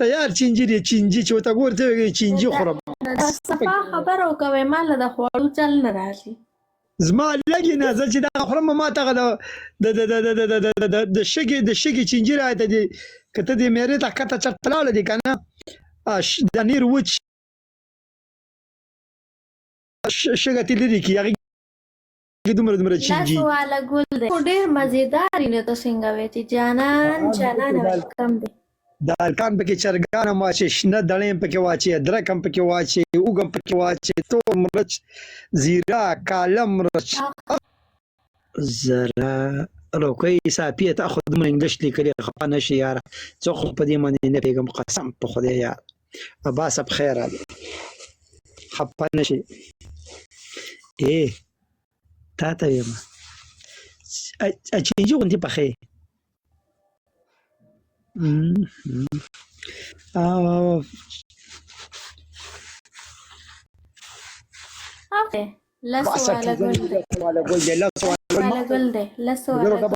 تیار چینجی دی، چینجی چې ورته ګورې ته وایې چینجی خورم. صفا خبره وکوې، ما له د خوړو چل نه راځي. زما لګي نه، زه چې دا خورم ما ته هغه د د د د د د د د د شګې د شګې چینجی راته دی. که ته دې میرې ته ښکته چرته لاړه دي که نه، د نیر وچ شګه ترې لرې کړي، هغې کې دومره دومره چینجی. لاسو والا ګل دی خو ډېر مزیدار یې. نو ته څنګه وې چې جانان جانان ویلکم دی. د هلکان پکې چرګان هم واچي، شنه دڼې هم پکې واچي، ادرک هم پکې واچي، اوږه هم پکې واچي، تور مرچ، زیره، کاله مرچ. زره روکۍ ساپیه، تا خو دومره انګلیش لیکلي، خفه نه شي یاره، زه خو په دې باندې نه پوهېږم، قسم په خدای یار. عباس صاحب خیر راغلی، خفه نه شي. ای تا ته وایم، چینجي غوندې پخې. لس والا ګل دی، لس والا ګل دی، لس والا.